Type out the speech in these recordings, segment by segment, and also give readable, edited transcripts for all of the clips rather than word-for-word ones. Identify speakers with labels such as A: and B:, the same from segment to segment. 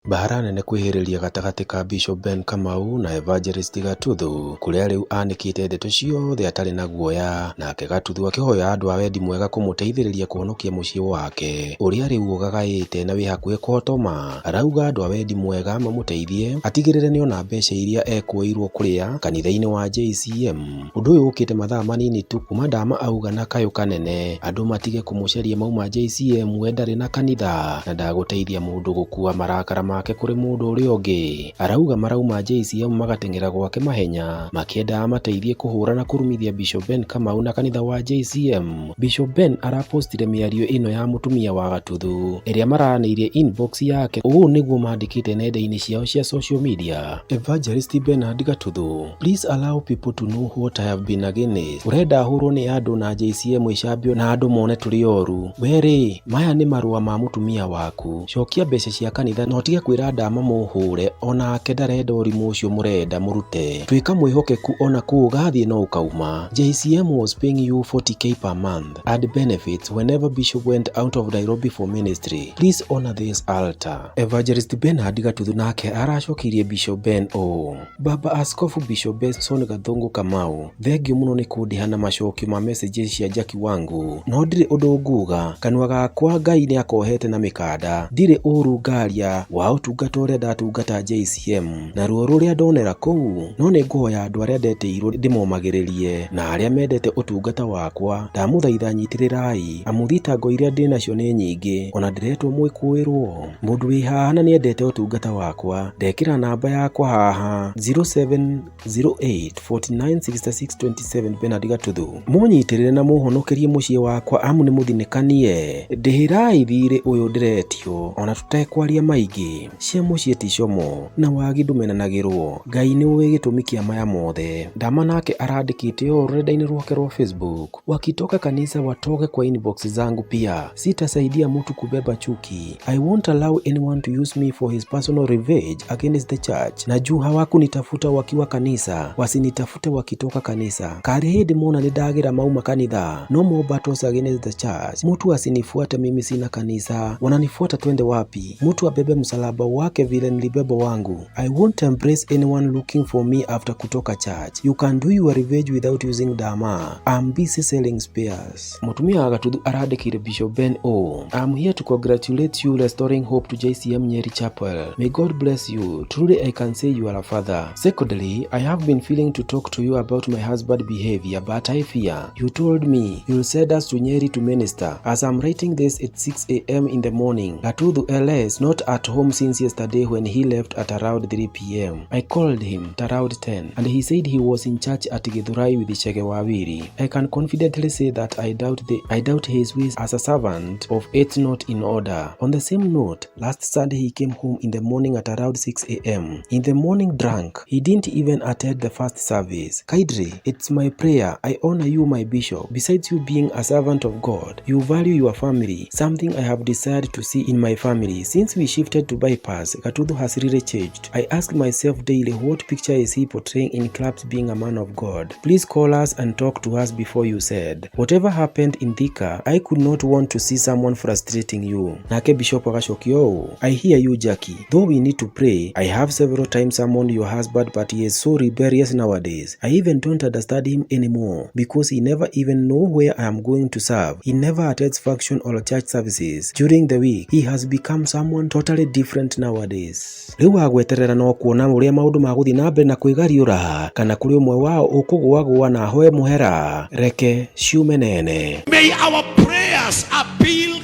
A: Mbara nene kwĩhĩrĩria gatagatĩ ka Bishop Ben Kamau na Evangelist Gatuthu kũrĩa rĩu anĩkĩte ndeto ciothe atarĩ na guoya, nake Gatuthu akĩhoya andũ a wendi mwega kũmũteithĩrĩria kũhonokia mũciĩ wake ũrĩa rĩu ũgagaĩte na wĩ hakuhĩ kũhotoma. Arauga andũ a wendi mwega mamũteithie atigĩrĩre nĩona mbeca iria ekũĩirwo kũrĩa kanitha-inĩ wa JCM. Ũndũ ũyũ ũkĩte mathaa manini tu kuma Ndama auga na kayũ kanene andũ matige kũmũcaria mauma JCM, we ndarĩ na kanitha na ndagũteithia mũndũ gũkua marakara make kũrĩ mũndũ ũrĩa ũngĩ. Arauga marauma JCM magateng'era gwake mahenya makĩenda amateithie kũhũra na kũrumithia Bishop Ben Kamau na kanitha wa JCM. Bishop Ben arapostire mĩario ĩno ya mũtumia wa Gatuthu ĩrĩa maranĩirie inbox yake. Ũũ nĩguo mandĩkĩte nenda-inĩ ciao cia social media: "Evangelist Bernard Gatuthu, please allow people to know what I have been against. Ũrenda hũrwo nĩ andũ na JCM ĩcambio na andũ mone tũrĩ oru? Werĩ, maya nĩ marũa ma mũtumia waku. Cokia mbeca cia kanitha na ũtige kwĩra Ndama mũhũre, onake ndarenda ũrimũ ũcio mũrenda mũrute. Tuĩka mwĩhokeku, ona kũu ũgathiĩ no ũkauma. JCM was paying you 40K per month and benefits whenever Bishop went out of Nairobi for ministry. Please honor this altar." Evangelist Bernard Gatuthu nake aracokeirie Bishop Ben ũũ: "Baba Askofu Bishop Benson Gathungu Kamau, thengiũ mũno nĩ kũndĩha na macokio ma messages cia Jackie wangu, no ndirĩ ũndũ nguga. Kanua gakwa Ngai nĩ akohete na mĩkanda. Ndirĩ ũru ngaria wa ũtungata ũrĩa ndatungata JCM na ruo rũrĩa ndonera kũu, no nĩ ngũhoya andũ arĩa ndetĩirwo ndĩmomagĩrĩrie na arĩa mendete ũtungata wakwa, ndamũthaitha nyitĩrĩrai, amu thitango iria ndĩ nacio nĩ nyingĩ, ona ndĩretwo mwĩkũĩrwo. Mũndũ wĩ haha na nĩendete ũtungata wakwa, ndekĩra namba yakwa haha, 0708496627, Bernard Gatuthu. Mũnyitĩrĩre na mũhonokerie mũciĩ wakwa, amu nĩ mũthinĩkanie. Ndĩhĩrai thiirĩ ũyũ ndĩretio, ona tũtekwaria maingĩ. Cia mũciĩ ti como na wagi ndũmenanagĩrwo. Ngai nĩ ũĩ gĩtũmi kĩa maya mothe." Ndama nake arandĩkĩte ũũ rũrenda-inĩ rwake rwa Facebook: "Wakitoka kanisa watoke kwa inbox zangu pia. Sitasaidia mtu kubeba chuki. I won't allow anyone to use me for his personal revenge against the church. Na juu hawakunitafuta wakiwa kanisa, wasinitafute wakitoka kanisa. Karĩ hĩndĩ mona nĩndagĩra mauma kanitha. No more battles against the church. Mtu asinifuate mimi, sina kanisa. Wananifuata twende wapi? Mtu abebe msalaba wake vile nilibeba wangu. I won't embrace anyone looking for me after kutoka church. You can do your revenge without using Dama. I'm busy selling spares." Mũtumia wa Gatuthu arandĩkĩire Bishop Ben O: "I'm here to congratulate you restoring hope to JCM Nyeri Chapel. May God bless you. Truly I can say you are a father. Secondly, I have been feeling to talk to you about my husband behavior, but I fear. You told me you'll send us to Nyeri to minister. As I'm writing this, it's 6 a.m. in the morning. Gatuthu LS not at home since yesterday when he left at around 3 p.m. I called him at around 10 and he said he was in church at Githurai with Chege Wawiri. I can confidently say that I doubt his ways as a servant of it's not in order. On the same note, last Sunday he came home in the morning at around 6 a.m. in the morning drunk. He didn't even attend the first service. Kindly, it's my prayer. I honor you, my bishop. Besides you being a servant of God, you value your family, something I have desired to see in my family. Since we shifted to Bypass, Gatuthu has really changed. I ask myself daily, what picture is he portraying in clubs being a man of God? Please call us and talk to us before you said. Whatever happened in Thika, I could not want to see someone frustrating you." Nake Bishop agacokia ũũ: "I hear you, Jackie. Though we need to pray, I have several times summoned your husband, but he is so rebellious nowadays. I even don't understand him anymore because he never even know where I am going to serve. He never attends function or church services during the week. He has become someone totally different nowadays." Rĩu agweterera no kuona ũrĩa maũndũ magũthiĩ na mbere na kwĩgariũra, kana kũrĩ ũmwe wao ũkũgũagũa na ahoe mũhera, reke ciume nene.
B: May our prayers appeal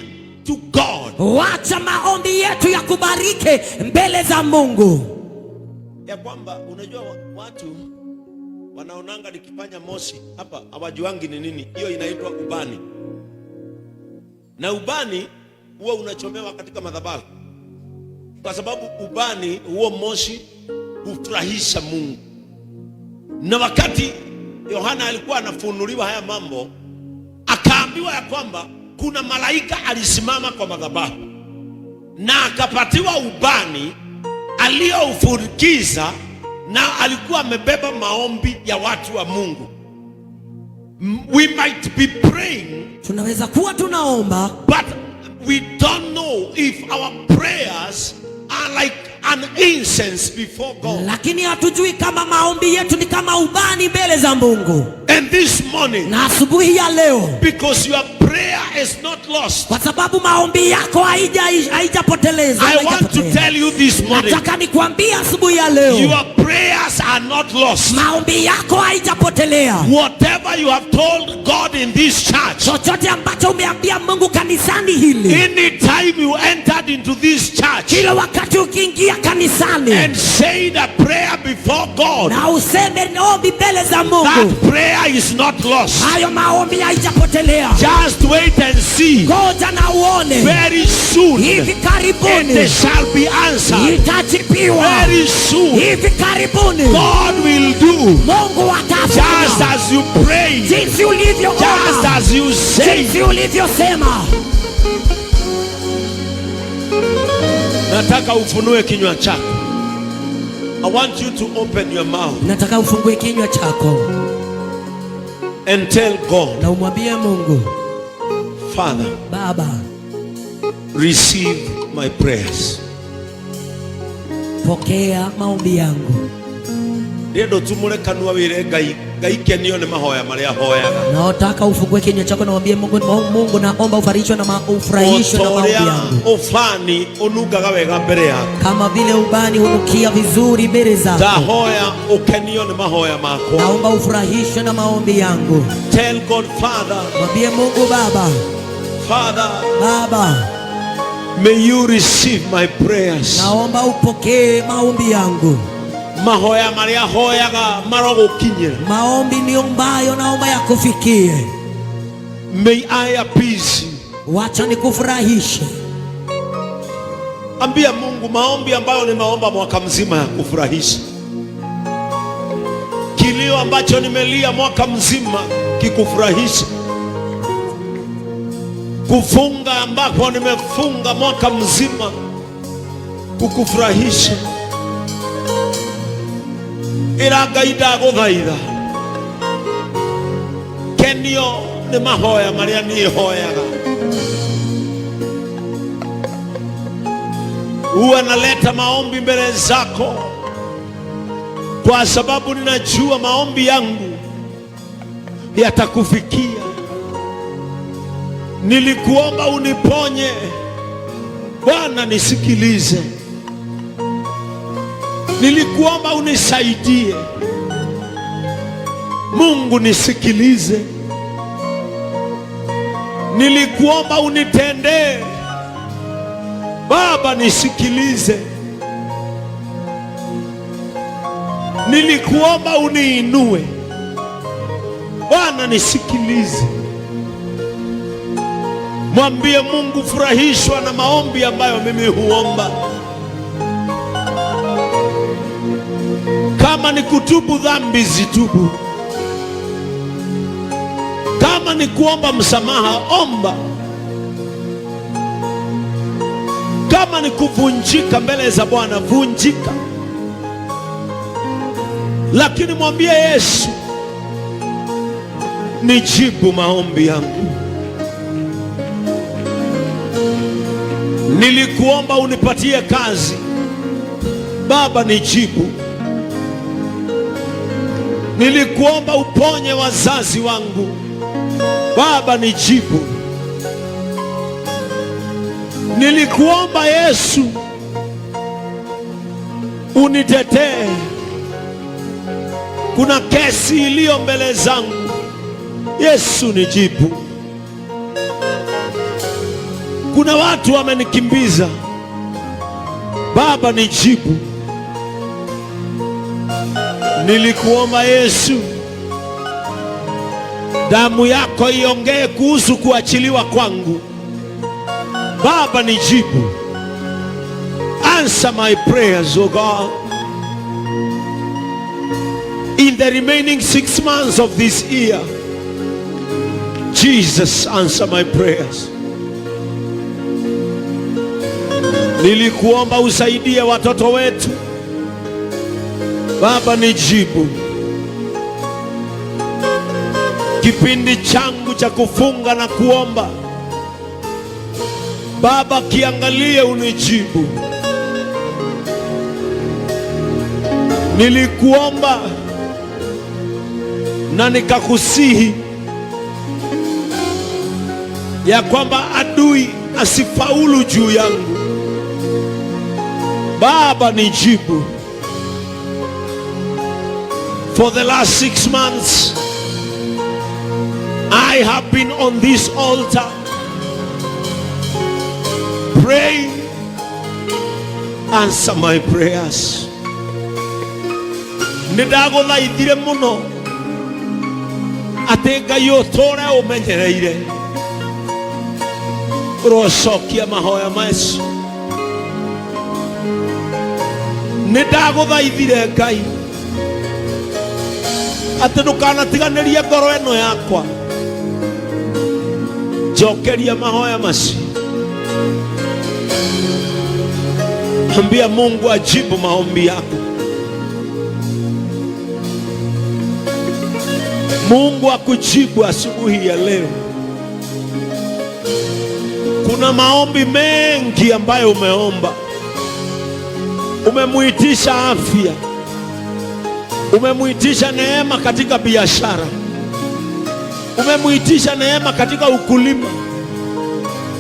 B: to God.
C: Wacha maombi yetu yakubalike mbele za Mungu.
B: Ya kwamba unajua watu wanaonanga nikifanya moshi hapa, hawajuangi ni nini. Hiyo inaitwa ubani, na ubani huwa unachomewa katika madhabahu, kwa sababu ubani huo moshi hufurahisha Mungu. Na wakati Yohana alikuwa anafunuliwa haya mambo, akaambiwa ya kwamba kuna malaika alisimama kwa madhabahu na akapatiwa ubani aliyoufukiza, na alikuwa amebeba maombi ya watu wa Mungu. We might be praying,
C: Tunaweza kuwa tunaomba,
B: but we don't know if our prayers are like an incense before God.
C: Lakini hatujui kama maombi yetu ni kama ubani mbele za Mungu.
B: And this morning,
C: Na asubuhi ya leo,
B: because your prayer is not lost,
C: kwa sababu maombi yako haijapotelezwa,
B: I want to
C: haijapotea.
B: tell you this morning,
C: Nataka nikwambie asubuhi ya leo,
B: your prayers are not lost.
C: Maombi yako haijapotelea.
B: Whatever you have told God in this church,
C: Chochote ambacho umeambia Mungu kanisani hili,
B: anytime you entered into this church
C: kila wakati ukiingia kanisani
B: and said a prayer before God,
C: na useme ombi mbele za Mungu,
B: that prayer is not lost.
C: Hayo maombi haijapotelea.
B: Just wait and see.
C: Ngoja na uone.
B: Very soon
C: Hivi karibuni
B: it shall be answered.
C: Itajibiwa.
B: Very soon
C: Hivi karibuni
B: God will do
C: Mungu
B: just
C: atafanya
B: as you pray,
C: jinsi ulivyoomba,
B: just as you say.
C: Jinsi ulivyosema.
B: Nataka ufunue kinywa chako. I want you to open your mouth
C: Nataka ufungue kinywa chako
B: and tell God,
C: na umwambie Mungu,
B: Father,
C: Baba,
B: receive my prayers.
C: Pokea maombi yangu.
B: Rĩndo tumure kanua wĩre Ngai, Ngai kenio nĩ mahoya marĩa hoyaga.
C: Nataka ufungue kinywa chako na uambie Mungu, Mungu naomba ufarishwe na ufurahishwe na maombi
B: Ũta ũrĩa
C: yangu.
B: Ubani ũnungaga wega mbere yaku.
C: Kama vile ubani hunukia vizuri mbele zako.
B: Ndahoya ukenio nĩ mahoya makwa.
C: Naomba ufurahishwe na maombi yangu.
B: Tell God, Father,
C: Mwambie Mungu, Baba,
B: Father,
C: Baba,
B: may you receive my prayers.
C: Naomba upokee maombi yangu.
B: Mahoya marĩa hoyaga marogũkinyĩra.
C: Maombi niombayo naomba yakufikie.
B: May I appease you.
C: Wacha nikufurahishe.
B: Ambia Mungu maombi ambayo nimeomba mwaka mzima ya kufurahisha. Kilio ambacho nimelia mwaka mzima kikufurahisha. Kufunga ambapo nimefunga mwaka mzima kukufurahisha. Ira Ngai ndagũthaitha. Kenio nĩ mahoya marĩa niĩ hoyaga. Huwa naleta maombi mbele zako kwa sababu ninajua maombi yangu yatakufikia. Nilikuomba uniponye, Bwana nisikilize. Nilikuomba unisaidie, Mungu nisikilize. Nilikuomba unitendee, Baba nisikilize. Nilikuomba uniinue, Bwana nisikilize. Mwambie Mungu, furahishwa na maombi ambayo mimi huomba. Kama ni kutubu dhambi, zitubu. Kama ni kuomba msamaha, omba. Kama ni kuvunjika mbele za Bwana, vunjika. Lakini mwambie Yesu, nijibu maombi yangu. Nilikuomba unipatie kazi, Baba nijibu. Nilikuomba uponye wazazi wangu, Baba nijibu. Nilikuomba Yesu unitetee, kuna kesi iliyo mbele zangu, Yesu nijibu. Kuna watu wamenikimbiza, Baba nijibu. Nilikuomba Yesu damu yako iongee kuhusu kuachiliwa kwangu, Baba nijibu. Answer my prayers, O God. In the remaining 6 months of this year, Jesus, answer my prayers. Nilikuomba usaidie watoto wetu, Baba nijibu. Kipindi changu cha kufunga na kuomba, Baba kiangalie unijibu. Nilikuomba na nikakusihi ya kwamba adui asifaulu juu yangu. Baba, nijibu. For the last 6 months, I have been on this altar praying. Answer my prayers. Nĩ ndagũthaithire mũno atĩ Ngai ũtũre ũmenyereire ũrocokia mahoya macio. Nĩ ndagũthaithire Ngai atĩ ndũkanatiganĩrie ngoro ĩno yakwa, njokeria mahoya macio. Ambia Mungu ajibu maombi yako. Mungu akujibu asubuhi ya leo. Kuna maombi mengi ambayo umeomba. Umemuitisha afya, umemuitisha neema katika biashara, umemuitisha neema katika ukulima,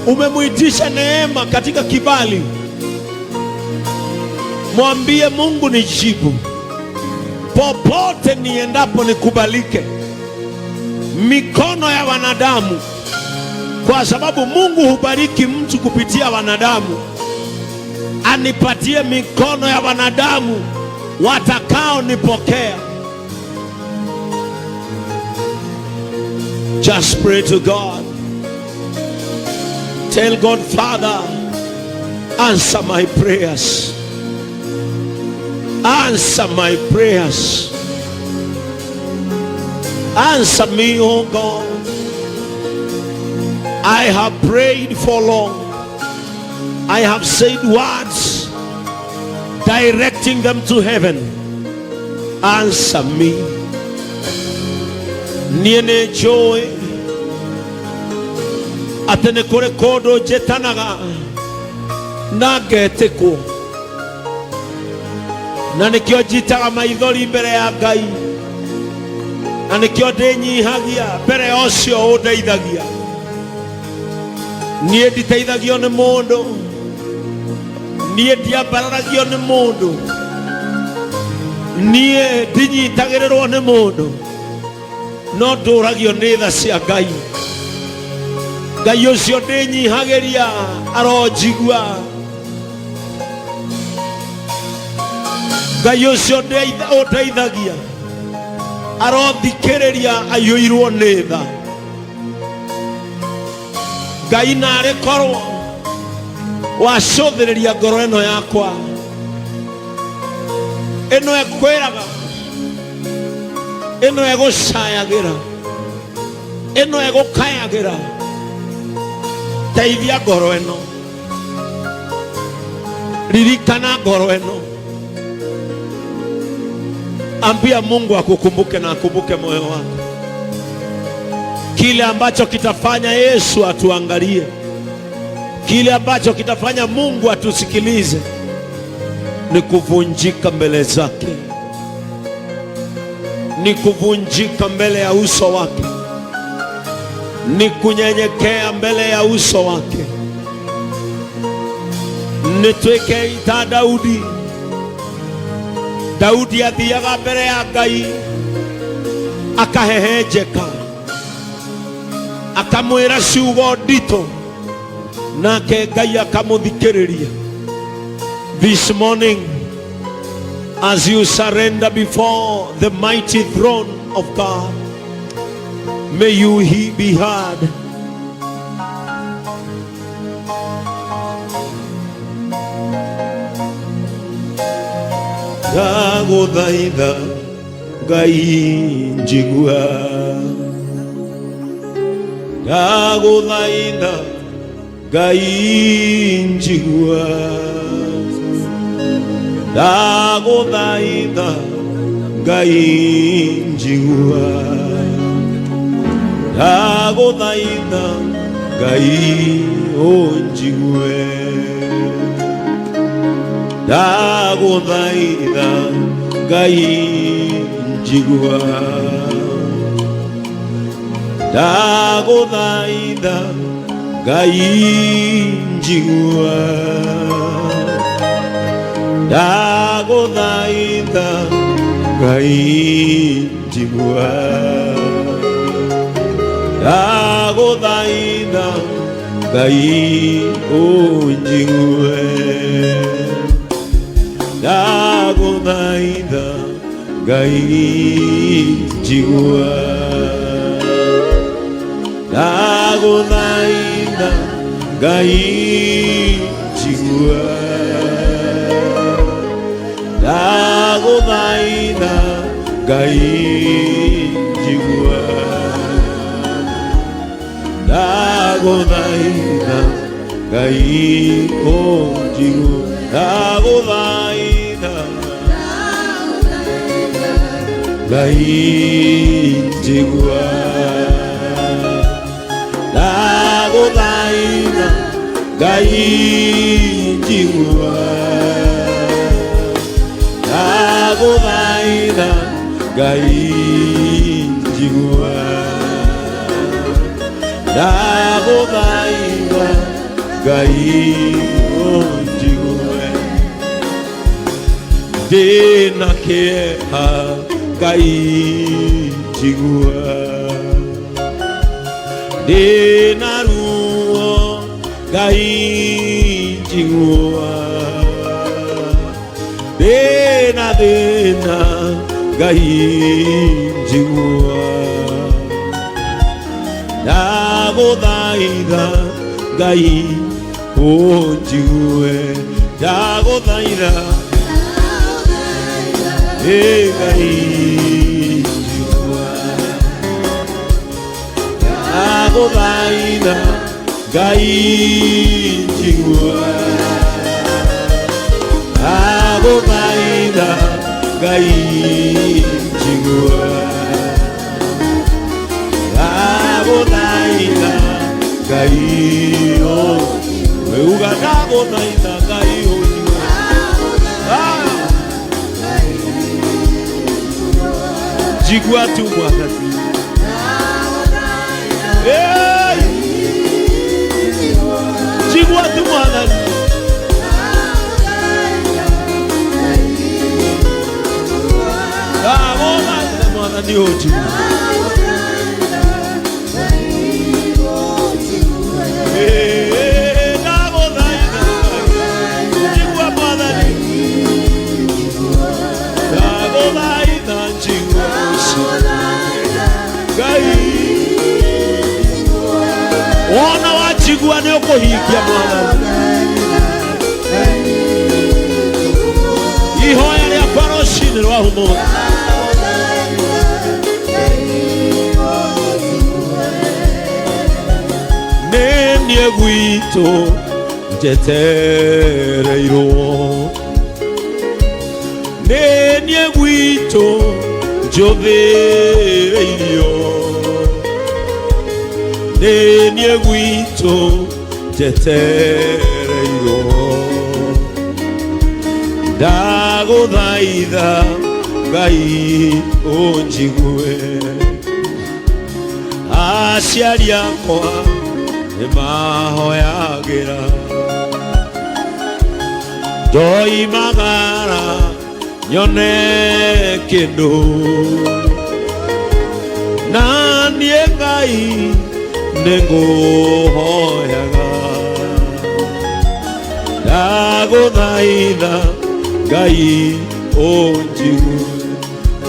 B: umemuitisha neema katika kibali. Mwambie Mungu, nijibu popote niendapo, nikubalike mikono ya wanadamu, kwa sababu Mungu hubariki mtu kupitia wanadamu. Anipatie mikono ya wanadamu watakao nipokea. Just pray to God. Tell God, "Father, answer my prayers. Answer my prayers. Answer me, oh God. I have prayed for long. I have said words directing them to heaven. Answer me." Niĩ nĩ njũĩ atĩ nĩ kũrĩ kũndũ njĩtanaga na ngetĩkwo, na nĩkĩo njitaga maithori mbere ya Ngai, na nĩkĩo ndĩnyihagia mbere ya ũcio ũndeithagia. Niĩ nditeithagio nĩ mũndũ, niĩ ndiambararagio nĩ mũndũ, niĩ ndinyitagĩrĩrwo nĩ mũndũ, no ndũragio nĩ tha cia Ngai. Ngai ũcio ndĩnyihagĩria aronjigua. Ngai ũcio ũndeithagia arothikĩrĩria aiyũirwo nĩ tha. Ngai, narĩ korwo wacũthĩrĩria ngoro ĩno yakwa ĩno ĩkwĩraga, ĩno ĩgũcayagĩra, ĩno ĩgũkayagĩra, teithia ngoro ĩno, ririkana ngoro ĩno. Ambia Mungu akukumbuke na akumbuke moyo wako. Kile ambacho kitafanya Yesu atuangalie, kile ambacho kitafanya Mungu atusikilize ni kuvunjika mbele zake, ni kuvunjika mbele ya uso wake, ni kunyenyekea mbele ya uso wake. Nĩtwĩke ta Daudi. Daudi athiaga mbere ya Ngai akahehenjeka, akamwĩra ciugo nditũ, nake Ngai akamũthikĩrĩria. This morning, as you surrender before the mighty throne of God, may you he be heard. Ndagũthaitha Ngai njigua, ndagũthaitha Ngai njigua, ndagũthaitha Ngai njigua, ndagũthaitha Ngai ũnjigue. Ndagũthaitha Ngai njigua, ndagũthaitha Ngai njigua, ndagũthaitha Ngai njigua, ndagũthaitha Ngai ũnjigue, ndagũthaitha Ngai njigua, ndagũthaitha Ngai njigua, ndagũthaitha Ngai njigua, ndagũthaitha Ngai ũnjigue, ndagũthaitha Ngai njigua, ndagũthaitha Ngai njigua, ndagũthaitha Ngai njigua, ndagũthaitha Ngai ũnjigue, ndĩna kĩeha Ngai njigua, ndĩna ruo Ngai njigua, ndĩna thĩna Ngai njigua, ndagũthaitha Ngai ũnjigue, ndagũthaitha ĩ Ngai njigua, ndagũthaitha Ngai njigua, ndagũthaitha Ngai njigua, ndagũthaitha Ngai ũnjigue, uga ndagũthaitha Ngai ũnjigue. Ah! Njigua tu Mwathani. Hey! Njigua tu Mwathani. Ndagũthaitha Mwathani ũnjigue. Hey, ndagũthaitha njigua Mwathani. Ndagũthaitha njigua ũcio. Ngai wona wanjigua nĩ ũkũhingia Mwathani. Ihoya rĩakwa rũcinĩ rwa ũmũthĩ. Nĩ niĩ gwitũ njetereirwo, nĩ niĩ gwitũ njũthĩrĩirio, nĩ niĩ gwitũ njetereirwo, ndagũthaitha Ngai ũnjigue, aciari akwa nĩmahoyagĩra, ndoimagara nyone kĩndũ, na niĩ Ngai nĩngũhoyaga, ndagũthaitha Ngai ũnjigue,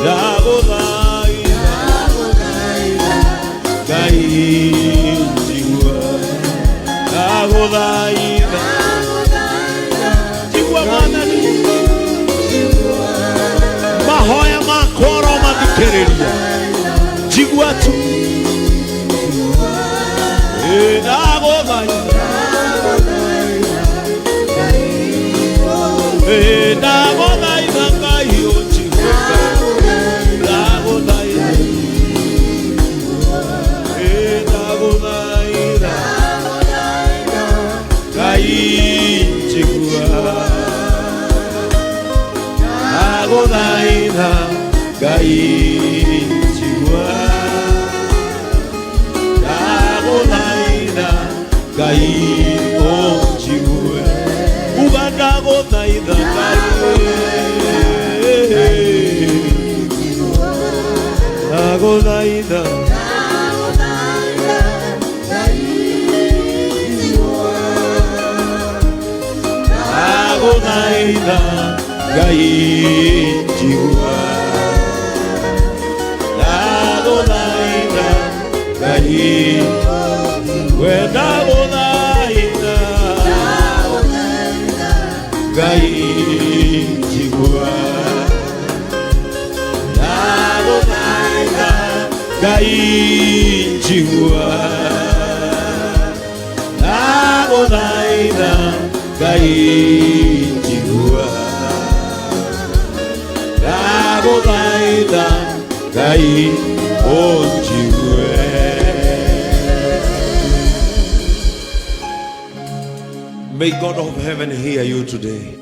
B: ndagũthaitha Ngai njigua, ndagũthaitha njigua Mwathani, mahoya makwa ũromathikĩrĩria, njigua tu. Ĩ, ndagũthaitha Ĩ, ndagũthaitha Ngai ũnjigue, ndagũthaitha Ĩ, ndagũthaitha Ngai njigua. Ndagũthaitha Ngai njigua, ndagũthaitha Ngai ũnjigue, uga ndagũthaitha Ngai, ndagũthaitha. Ndagũthaitha Ngai njigua, ndagũthaitha Ngai, we ndagũthaitha Ngai njigua, ndagũthaitha Ngai njigua, ndagũthaitha Ngai njigua, ndagũthaitha Ngai ũnjigue. May God of heaven hear you today.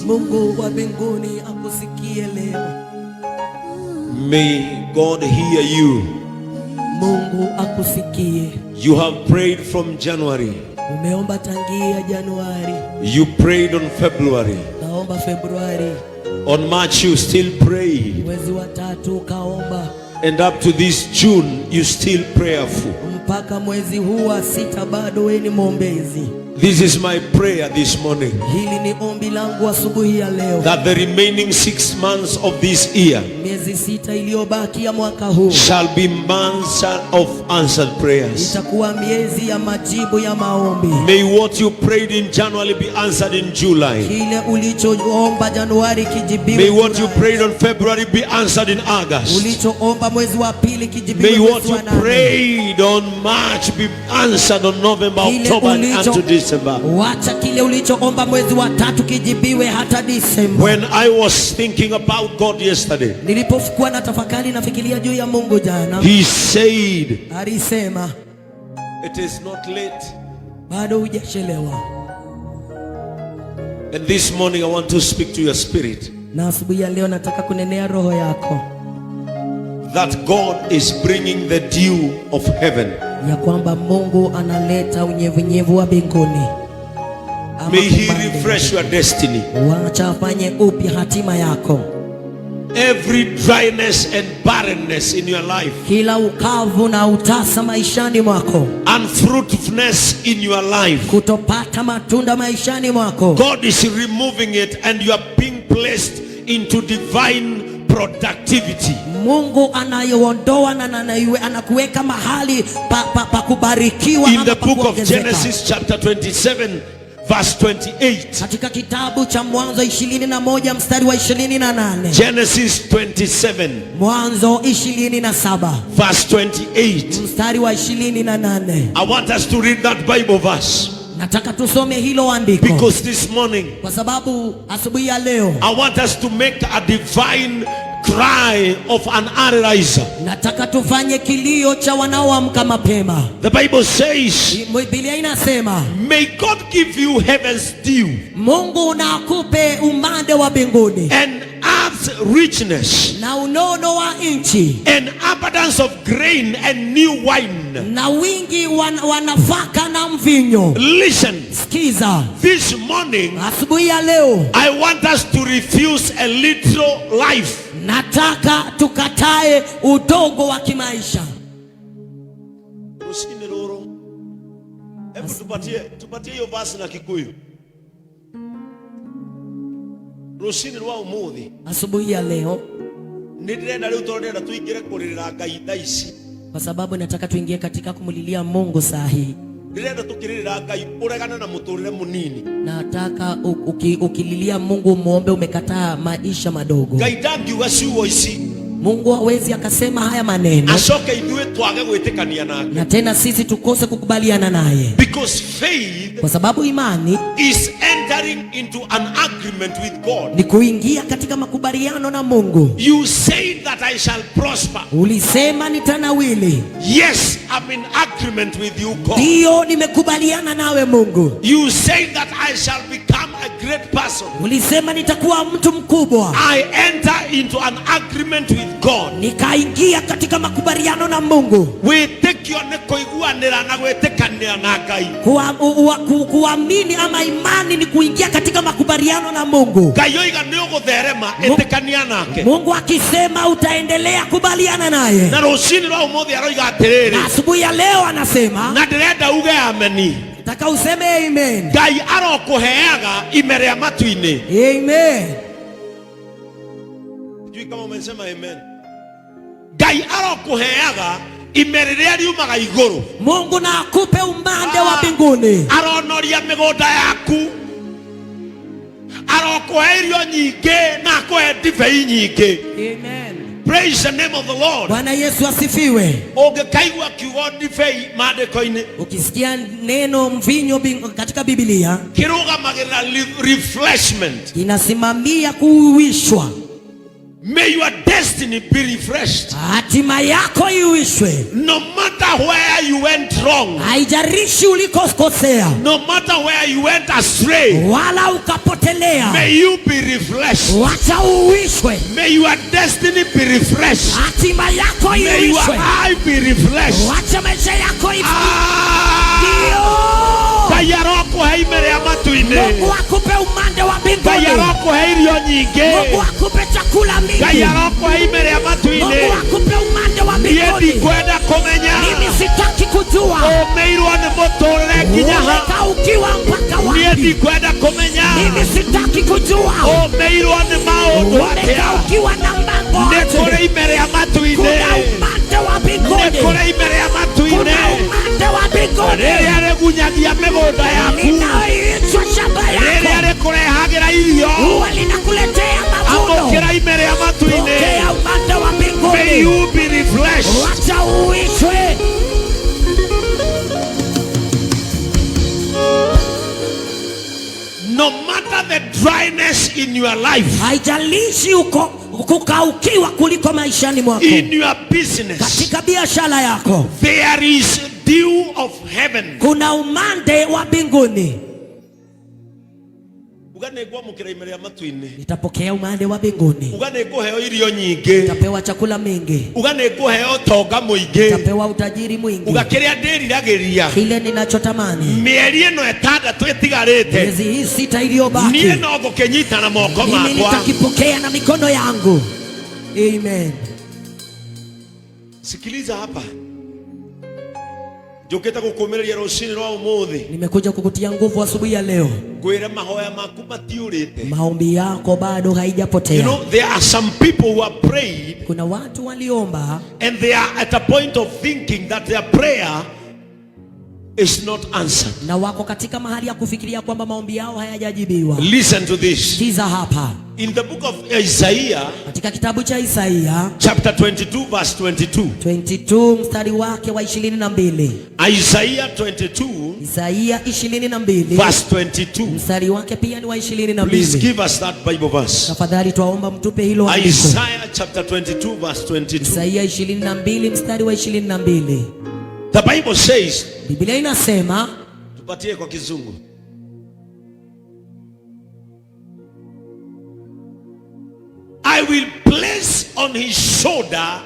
C: Mungu wa mbinguni akusikie leo.
B: May God hear you.
C: Mungu akusikie.
B: You have prayed from January.
C: Umeomba tangia Januari,
B: You prayed on February.
C: Ukaomba Februari,
B: On March you still prayed.
C: Mwezi wa tatu ukaomba,
B: And up to this June you still prayerful.
C: Mpaka mwezi huu wa sita bado wewe ni mwombezi.
B: This is my prayer this morning.
C: Hili ni ombi langu asubuhi ya leo,
B: That the remaining 6 months of this year
C: miezi 6 iliyobaki ya mwaka huu
B: shall be months of answered prayers.
C: Itakuwa miezi ya majibu ya maombi.
B: May what you prayed in January be answered in July.
C: Kile ulichoomba Januari kijibiwe
B: May what you
C: Julai.
B: Prayed on February be answered in August.
C: Ulichoomba mwezi wa pili kijibiwe
B: May
C: mwezi
B: what you
C: wa nane.
B: Prayed on March be answered on November,
C: Kile
B: October, and
C: ulicho
B: unto December.
C: Wacha kile ulichoomba mwezi wa tatu kijibiwe hata Disemba.
B: When I was thinking about God yesterday,
C: Nilipokuwa na tafakari nafikiria juu ya Mungu jana,
B: He said,
C: alisema
B: "It is not late."
C: bado hujachelewa.
B: And this morning I want to speak to your spirit
C: Na asubuhi ya leo nataka kunenea roho yako
B: that God is bringing the dew of heaven.
C: Ya kwamba Mungu analeta unyevunyevu wa mbinguni. Ama
B: May He
C: umande.
B: Refresh your destiny.
C: Wacha afanye upya hatima yako.
B: Every dryness and barrenness in your life,
C: Kila ukavu na utasa maishani mwako,
B: unfruitfulness in your life,
C: kutopata matunda maishani mwako,
B: God is removing it and you are being placed into divine productivity.
C: Mungu anayoondoa na anakuweka mahali pa kubarikiwa
B: In
C: ama
B: the
C: pa
B: book of
C: kuongezeka.
B: Genesis, chapter 27, verse 28.
C: Katika kitabu cha Mwanzo 21 mstari wa 28.
B: Genesis 27,
C: Mwanzo 27
B: verse 28.
C: Mstari wa 28.
B: I want us to read that Bible verse
C: Nataka tusome hilo andiko
B: because this morning
C: kwa sababu asubuhi ya leo
B: I want us to make a divine cry of an ariser.
C: Nataka tufanye kilio cha wanaoamka mapema.
B: The Bible says,
C: Biblia inasema
B: "May God give you heaven's dew
C: Mungu na akupe umande wa mbinguni
B: and earth's richness
C: na unono wa nchi
B: and abundance of grain and new wine."
C: Na wingi wa nafaka na mvinyo.
B: Listen,
C: Sikiza,
B: this morning
C: asubuhi ya leo
B: I want us to refuse a little life.
C: Nataka tukatae udogo wa kimaisha.
B: Rũcinĩ rũrũ. Hebu tupatie hiyo verse na Kikuyu. Rũcinĩ rwa ũmũthĩ
C: Asubuhi ya leo,
B: nĩ ndĩrenda rĩu tondũ ndĩrenda tũingĩre kũrĩrĩra Ngai thaa ici.
C: Kwa sababu nataka tuingie katika kumlilia Mungu saa hii.
B: Ndĩrenda tũkĩrĩrĩra Ngai ũregane na mũtũrĩre mũnini.
C: Nataka ukililia Mungu muombe umekataa maisha madogo.
B: Ngai ndangiuga ciugo ici
C: Mungu hawezi akasema haya maneno
B: acoke ithuĩ twage gwĩtĩkania nake.
C: Na tena sisi tukose kukubaliana naye,
B: Because faith
C: kwa sababu imani
B: is entering into an agreement with God.
C: Ni kuingia katika makubaliano na Mungu.
B: You said that I shall prosper.
C: Ulisema nitanawiri.
B: Yes, I'm in agreement with you, God.
C: Ndiyo, nimekubaliana nawe Mungu.
B: You said that I shall become a great person.
C: Ulisema nitakuwa mtu mkubwa.
B: I enter into an agreement with God.
C: Nikaingia katika makubaliano na Mungu.
B: Wĩtĩkio nĩ kũiguanĩra na gwĩtĩkanĩra na Ngai.
C: Kuamini ama imani ni kuingia katika makubaliano na Mungu.
B: Ngai oiga nĩ ũgũtherema, ĩtĩkania nake.
C: Mungu akisema utaendelea, kubaliana naye.
B: Na rũcinĩ rwa ũmũthĩ aroiga atĩrĩrĩ,
C: Na asubuhi ya leo anasema,
B: na ndĩrenda uge ameni.
C: Nataka useme amen.
B: Ngai arokũheaga ime rĩa matu-inĩ.
C: Amen.
B: Sijui kama umesema amen. Ngai arokũheaga ime rĩrĩa riumaga igũrũ.
C: Mungu na akupe umande wa mbinguni.
B: Aronoria mĩgũnda yaku, arokũhe irio nyingĩ na akũhe ndibei nyingĩ.
C: Amen.
B: Praise the name of the Lord.
C: Bwana Yesu asifiwe.
B: Ũngĩkaigua kiugo ndibei maandĩko-inĩ,
C: Ukisikia neno mvinyo katika Biblia,
B: kĩrũgamagĩrĩra refreshment.
C: Inasimamia kuuishwa.
B: May your destiny be refreshed.
C: Hatima yako iuishwe.
B: No matter where you went wrong,
C: Haijalishi ulikokosea,
B: no matter where you went astray,
C: wala ukapotelea,
B: may you be refreshed.
C: Wacha uishwe.
B: May your destiny be refreshed.
C: Hatima yako
B: May your
C: iuishwe.
B: life be refreshed.
C: Wacha maisha yako iuishwe.
B: Ah! Ngai arokũhe ime rĩa matu-inĩ.
C: Mungu akupe umande wa
B: Ngai
C: mbinguni.
B: arokũhe irio nyingĩ.
C: Mungu akupe chakula mingi.
B: Ngai arokũhe ime rĩa matu-inĩ.
C: Mungu akupe umande wa
B: Niĩ
C: mbinguni.
B: ndikwenda kũmenya
C: Mimi sitaki kujua
B: ũmĩirwo nĩ mũtũrĩre nginya ha.
C: umekaukiwa mpaka
B: Niĩ
C: wapi.
B: ndikwenda kũmenya
C: Mimi sitaki kujua
B: ũmĩirwo nĩ maũndũ atĩa.
C: umekaukiwa na mambo
B: Nĩ
C: aje.
B: kũrĩ ime rĩa matu-inĩ.
C: Kuna umande wa
B: Nĩ
C: mbinguni.
B: kũrĩ ime rĩa matu-inĩ.
C: Kuna umande wa mbinguni
B: Rĩrĩa rĩgunyagia mĩgũnda yaku,
C: linaoitwa shamba
B: rĩrĩa
C: yako,
B: rĩkũrehagĩra irio,
C: huwa linakuletea mavuno.
B: amũkĩra ime rĩa matu-inĩ.
C: Pokea umande wa
B: May
C: mbinguni,
B: you be refreshed.
C: wacha uishwe.
B: No matter the dryness in your life,
C: Haijalishi uko kukaukiwa kuliko maishani mwako,
B: in your business,
C: katika biashara yako,
B: there is dew of heaven.
C: kuna umande wa mbinguni.
B: Uga nĩ ngwamũkĩra ime rĩa matu-inĩ.
C: Nitapokea umande wa mbinguni,
B: Uga nĩ ngũheo irio nyingĩ.
C: nitapewa chakula mingi,
B: Uga nĩ ngũheo ũtonga mũingĩ.
C: nitapewa utajiri mwingi,
B: Uga kĩrĩa ndĩriragĩria
C: kile ninachotamani.
B: mĩeri ĩno ĩtandatũ ĩtigarĩte,
C: Miezi hii 6 iliyobaki,
B: niĩ no ngũkĩnyita na moko
C: mimi
B: makwa.
C: nitakipokea na mikono yangu. Amen.
B: Sikiliza hapa, njũkĩte gũkũmĩrĩria rũcinĩ rwa ũmũthĩ,
C: Nimekuja kukutia nguvu asubuhi ya leo.
B: ngwĩre mahoya maku matiũrĩte.
C: Maombi yako bado haijapotea.
B: You know, there are some people who have prayed
C: Kuna watu waliomba
B: and they are at a point of thinking that their prayer is not answered.
C: na wako katika mahali ya kufikiria kwamba maombi yao hayajajibiwa.
B: Listen to this.
C: Sikiza hapa.
B: In the book of Isaiah,
C: Katika kitabu cha Isaia
B: chapter 22, verse 22.
C: 22 mstari wake wa 22.
B: Isaiah 22,
C: Isaia 22
B: verse 22.
C: mstari wake pia ni wa 22.
B: Please give us that Bible verse.
C: Tafadhali twaomba mtupe hilo andiko.
B: Isaiah chapter 22, verse 22.
C: Isaia 22 mstari wa 22.
B: The Bible says,
C: Biblia inasema,
B: tupatie kwa kizungu. I will place on his shoulder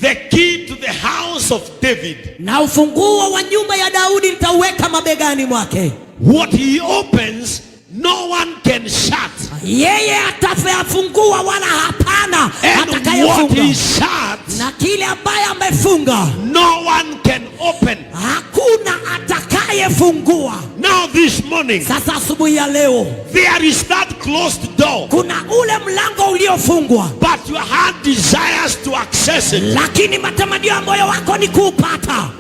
B: the key to the house of David.
C: Na ufunguo wa nyumba ya Daudi nitauweka mabegani mwake.
B: What he opens, no one can shut.
C: Yeye atafungua wala hapana
B: And what
C: atakayefunga.
B: he shuts,
C: Na kile ambaye amefunga,
B: no one can open.
C: hakuna atakayefungua.
B: Now this morning,
C: Sasa asubuhi ya leo,
B: there is that closed door,
C: kuna ule mlango uliofungwa,
B: but your heart desires to access it.
C: lakini matamanio ya moyo wako ni kuupata.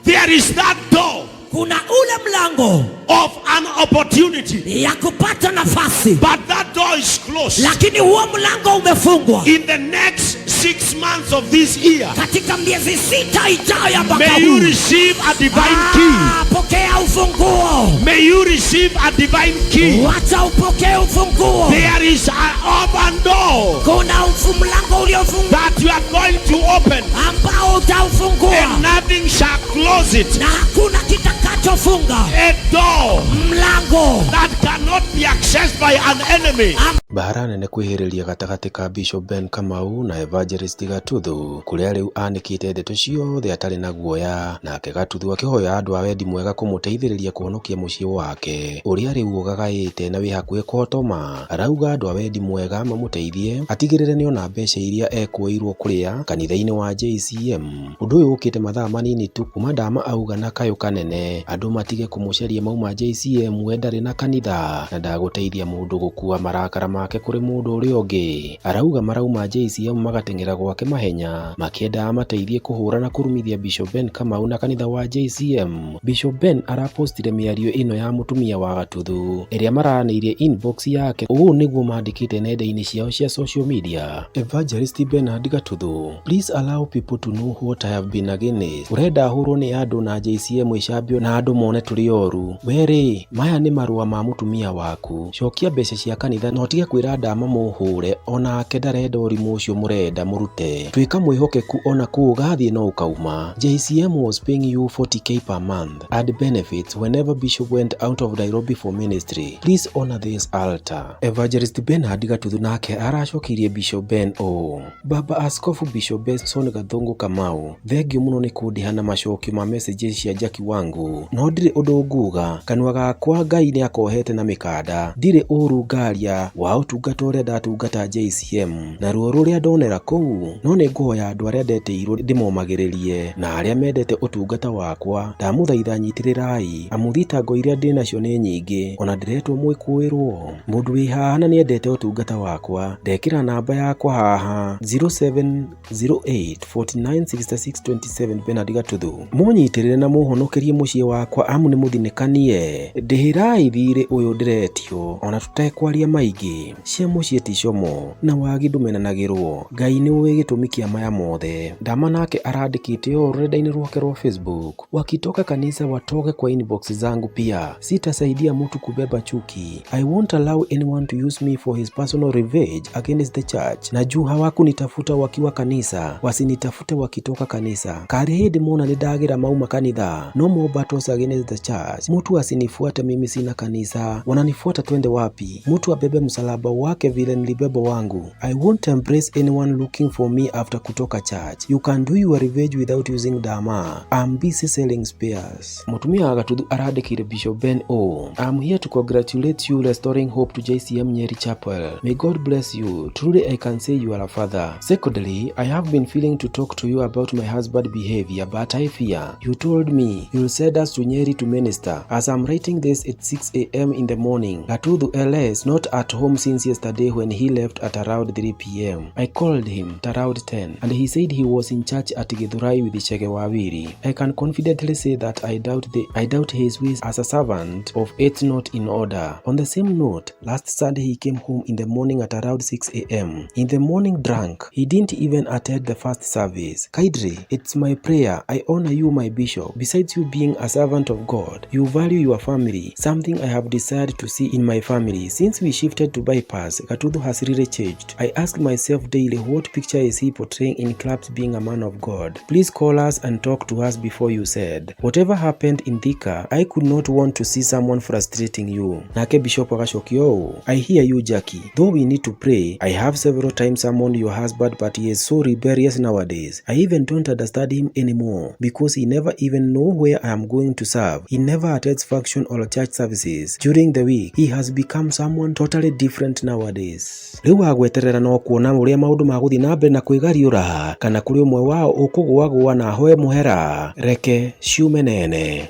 B: There is that door
C: Kuna ule mlango
B: of an opportunity,
C: ya kupata nafasi,
B: but that door is closed.
C: lakini huo mlango umefungwa.
B: In the next 6 months of this year,
C: Katika miezi 6 ijayo ya mwaka
B: may you
C: huu,
B: receive a divine key.
C: Pokea ufunguo.
B: May you receive a divine key.
C: Wacha upokee ufunguo.
B: There is an open door
C: Kuna mlango uliofungwa
B: that you are going to open,
C: ambao utaufungua
B: and nothing shall close it.
C: na hakuna kitakacho Kinachofunga
B: a door
C: mlango
B: that cannot be accessed by an enemy.
A: Mbara nene kwĩhĩrĩria gatagatĩ ka Bishop Ben Kamau na Evangelist Gatuthu kũrĩa rĩu anĩkĩte ndeto ciothe atarĩ na guoya, nake Gatuthu akĩhoya andũ a wendi mwega kũmũteithĩrĩria kũhonokia mũciĩ wake ũrĩa rĩu ũgagaĩte na wĩ hakuhĩ kũhotoma. Arauga andũ a wendi mwega mamũteithie atigĩrĩre nĩona mbeca iria ekũĩirwo kũrĩa kanitha-inĩ wa JCM. Ũndũ ũyũ ũkĩte mathaa manini tu kuma Dama auga na kayũ kanene andũ matige kũmũcaria mauma JCM we ndarĩ na kanitha na ndagũteithia mũndũ gũkua marakara make kũrĩ mũndũ ũrĩa ũngĩ. Arauga marauma JCM magateng'era gwake mahenya makĩenda amateithie kũhũra na kũrumithia Bishop Ben Kamau na kanitha wa JCM. Bishop Ben arapostire mĩario ĩno ya mũtumia wa Gatuthu ĩrĩa maranĩirie inbox yake. Ũũ nĩguo mandĩkĩte nenda-inĩ ciao cia social media. Evangelist Bernard Gatuthu, please allow people to know what I have been against. Ũrenda hũrwo nĩ andũ na JCM ĩcambio na andũ mone tũrĩ oru. Werĩ, maya nĩ marũa ma mũtumia waku. Cokia mbeca cia kanitha na ũtige kwĩra Dama mũhũre onake ndarenda ũrimũ ũcio mũrenda mũrute. Tuĩka mwĩhokeku ona kũu ũgathiĩ no ũkauma. JCM was paying you 40K per month and benefits whenever Bishop went out of Nairobi for ministry. Please honor this altar. Evangelist Bernard Gatuthu nake aracokirie Bishop Ben ũũ: Baba Askofu Bishop Benson Gathungu Kamau, thengiũ mũno nĩ kũndĩha na macokio ma messages cia Jackie wangu, no ndirĩ ũndũ nguga, kanua gakwa Ngai nĩakohete na mĩkanda, ndirĩ ũru ngaria wa ũtungata ũrĩa ndatungata JCM na ruo rũrĩa ndonera kũu, no nĩ ngũhoya andũ arĩa ndetĩirwo ndĩmomagĩrĩrie na arĩa mendete ũtungata wakwa, ndamũthaitha nyitĩrĩrai, amu thitango iria ndĩ nacio nĩ nyingĩ, ona ndĩretwo mwĩkũĩrwo. Mũndũ wĩ haha na nĩendete ũtungata wakwa, ndekĩra namba yakwa haha 0708496627 Bernard Gatuthu, mũnyitĩrĩre na mũhonokerie mũciĩ wakwa amu nĩ mũthinĩkanie. Ndĩhĩrai thiirĩ ũyũ ndĩretio ona tũtekwaria maingĩ, cia mũciĩ ti como na wagi ndũmenanagĩrwo. Ngai nĩ ũĩ gĩtũmi kĩa maya mothe. Dama nake arandĩkĩte ũũ rũrenda-inĩ rwake rwa Facebook: wakitoka kanisa watoke kwa inbox zangu pia, sitasaidia mtu kubeba chuki. I won't allow anyone to use me for his personal revenge against the church. Na juu hawakunitafuta wakiwa kanisa, wasinitafute wakitoka kanisa. Karĩ hĩndĩ mona nĩndagĩra mauma kanitha. No more battles against the church. Mtu asinifuate mimi, sina kanisa. Wananifuata twende wapi? Mtu abebe msalaba wake vile nilibeba wangu. I won't embrace anyone looking for me after kutoka church. You can do your revenge without using Dama. I'm busy selling spares. Mũtumia wa Gatuthu arandĩkire Bishop Ben O. I'm here to congratulate you restoring hope to JCM Nyeri Chapel. May God bless you. Truly I can say you are a father. Secondly, I have been feeling to talk to you about my husband behavior, but I fear. You told me you'll send us to Nyeri to minister. As I'm writing this, it's 6 a.m. in the morning. Gatuthu LS not at home since yesterday when he left at around 3 p.m. I called him at around 10 and he said he was in church at Githurai with Chege Wawiri. I can confidently say that I doubt his ways as a servant of it's not in order. On the same note, last Sunday he came home in the morning at around 6 a.m. In the morning drunk. He didn't even attend the first service. Kindly, it's my prayer. I honor you, my bishop. Besides you being a servant of God, you value your family, something I have desired to see in my family. Since we shifted to bypass, Gatuthu has really changed. I ask myself daily, what picture is he portraying in clubs being a man of God? Please call us and talk to us before you said. Whatever happened in Thika, I could not want to see someone frustrating you. Nake Bishop agacokia ũũ: I hear you, Jackie. Though we need to pray, I have several times summoned your husband, but he is so rebellious nowadays. I even don't understand him anymore because he never even know where I am going to serve. He never attends function or church services. During the week, he has become someone totally different nowadays. Rĩu wagweterera no kuona ũrĩa maũndũ magũthiĩ na mbere na kwĩgariũra, kana kũrĩ ũmwe wao ũkũgũagũa na ahoe mũhera. Reke ciume nene.